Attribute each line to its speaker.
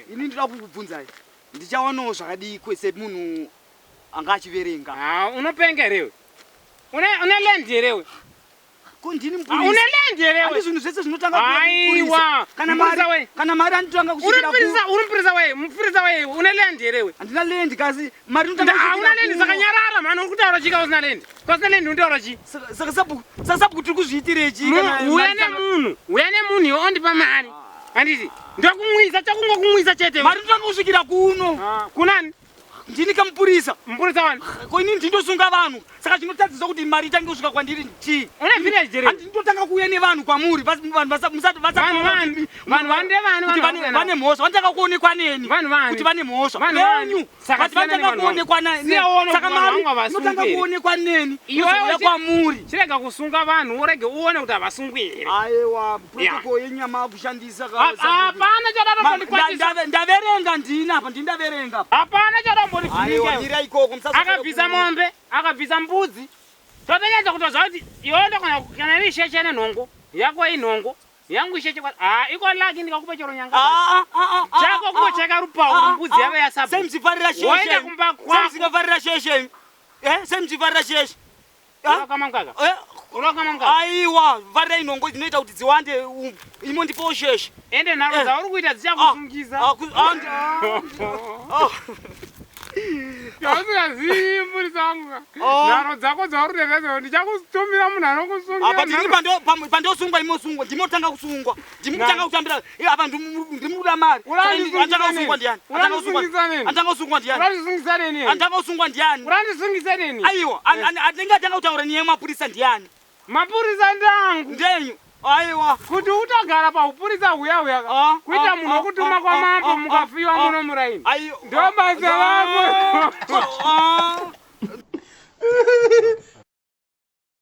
Speaker 1: Ini ndinoda kukubvunzai, ndichawanawo zvakadii semunhu anga achiverenga?
Speaker 2: Ah, unopenga here iwe? Une une land here iwe?
Speaker 1: Ko ndini
Speaker 2: Ah,
Speaker 1: mupurisa.
Speaker 2: Une land here
Speaker 1: Handi
Speaker 2: iwe?
Speaker 1: zvinhu zvese zvinotanga kuuya
Speaker 2: Aiwa,
Speaker 1: kumupurisa. Kana
Speaker 2: mupurisa
Speaker 1: mari
Speaker 2: wei.
Speaker 1: kana mari anditanga
Speaker 2: Uri
Speaker 1: kusvikira ku
Speaker 2: mupurisa, uri mupurisa wei, mupurisa wei, une land here iwe?
Speaker 1: Handina land kasi mari inotanga
Speaker 2: Hauna
Speaker 1: kusvikira
Speaker 2: land
Speaker 1: ku
Speaker 2: saka nyarara mhani uri kutaura chii ka usina land? Ka usina land unotaura chii?
Speaker 1: Saka saka sabhuku saka sabhuku tiri kuzviitirei chii kana
Speaker 2: Uya
Speaker 1: mari tanga
Speaker 2: nemunhu, uya nemunhu iwe ondipa mari. Handiti? Ndokumwisa, chakungokumwisa chete.
Speaker 1: Mari inotanga kusvikira kuno.
Speaker 2: Ah, kunani?
Speaker 1: Ndini kamupurisa.
Speaker 2: Mupurisa wani?
Speaker 1: Ko ini ndindosunga vanhu. Saka chinotadzisa kuti mari itange kusvika kwandiri chii?
Speaker 2: Une village here?
Speaker 1: Handi ndotanga kuuya nevanhu kwamuri. Vanhu musati
Speaker 2: Vanhu vani? Vanhu vani ndevani
Speaker 1: kuti
Speaker 2: vanhu
Speaker 1: vane
Speaker 2: vakuuya navo?
Speaker 1: vane mhosva vanotanga kuonekwa neni.
Speaker 2: Vanhu vani?
Speaker 1: Kuti vane mhosva.
Speaker 2: Vanhu vani?
Speaker 1: Venyu.
Speaker 2: Saka
Speaker 1: Vati
Speaker 2: siyana
Speaker 1: vanotanga
Speaker 2: nevanhu
Speaker 1: kuonekwa
Speaker 2: vangu.
Speaker 1: neni.
Speaker 2: Siya uone
Speaker 1: Saka
Speaker 2: kuti vanhu
Speaker 1: mari
Speaker 2: vangu havasungwi
Speaker 1: inotanga
Speaker 2: here.
Speaker 1: kuonekwa neni.
Speaker 2: Iwewe
Speaker 1: Inozouya kwamuri.
Speaker 2: Chirega kusunga vanhu urege uone kuti havasungwi here.
Speaker 1: Aiwa, protocol yenyama akushandisa ka.
Speaker 2: Hapana chadatombondi
Speaker 1: Ndaverenga ndini apa, ndini ndaverenga apa.
Speaker 2: Hapana
Speaker 1: Aiwa,
Speaker 2: chadambondivhiringa.
Speaker 1: mira ikoko musazoswera
Speaker 2: Akabvisa
Speaker 1: ku-
Speaker 2: mombe, akabvisa mbudzi. Totonyatsa kutoziva kuti iwe ndokana kana iri sheche nenhongo, yako inhongo, yangu isheche kwa ah iko lucky ndikakupa chero nyanga.
Speaker 1: Ah, ah, ah, ah,
Speaker 2: Chako
Speaker 1: ah,
Speaker 2: kungocheka rupawo
Speaker 1: ah,
Speaker 2: kuti mbudzi
Speaker 1: ah,
Speaker 2: yave yasabhuku.
Speaker 1: Sei muchifarira sheshe?
Speaker 2: Woenda kumba
Speaker 1: Sei
Speaker 2: kwako.
Speaker 1: musingafarira sheshe? Eh, sei muchifarira sheshe? Ah?
Speaker 2: Unokama mukaka.
Speaker 1: Eh,
Speaker 2: Unokama mukaka.
Speaker 1: Aiwa, farirai nhongo dzinoita kuti dziwande imondipawo sheshe.
Speaker 2: Ende nharo
Speaker 1: Eh.
Speaker 2: dzauri kuita dzichakusungisa.
Speaker 1: Ah, ah, ah.
Speaker 2: Chausingazivi mupurisa wangu.
Speaker 1: Oh.
Speaker 2: Nharo dzako dzauri kuita dzacho ndichakutumira munhu anokusungira.
Speaker 1: Apa ndini pandosungwa imosungwa ndinotanga kusungwa ndimutanga kutambira apa ndimuda mari.
Speaker 2: Urandisungisa
Speaker 1: Atanga kusungwa
Speaker 2: neni?
Speaker 1: ndiani? Atanga kusungwa
Speaker 2: Urandisungisa neni?
Speaker 1: Atanga kusungwa ndiani?
Speaker 2: Urandisungisa neni?
Speaker 1: Atanga kusungwa ndiani?
Speaker 2: Urandisungisa neni?
Speaker 1: Aiwa, anenge atanga kutaura niye mapurisa ndiani?
Speaker 2: Mapurisa ndangu.
Speaker 1: Ndenyu. Aiwa.
Speaker 2: Kuti utogara paupurisa huya huya
Speaker 1: Ah,
Speaker 2: kuita
Speaker 1: ah,
Speaker 2: munhu
Speaker 1: ah,
Speaker 2: wokutuma
Speaker 1: ah,
Speaker 2: kwamambo
Speaker 1: ah,
Speaker 2: mukafiwa
Speaker 1: ah,
Speaker 2: muno muraini.
Speaker 1: Aiwa.
Speaker 2: Ndo basa rako.
Speaker 1: Ah.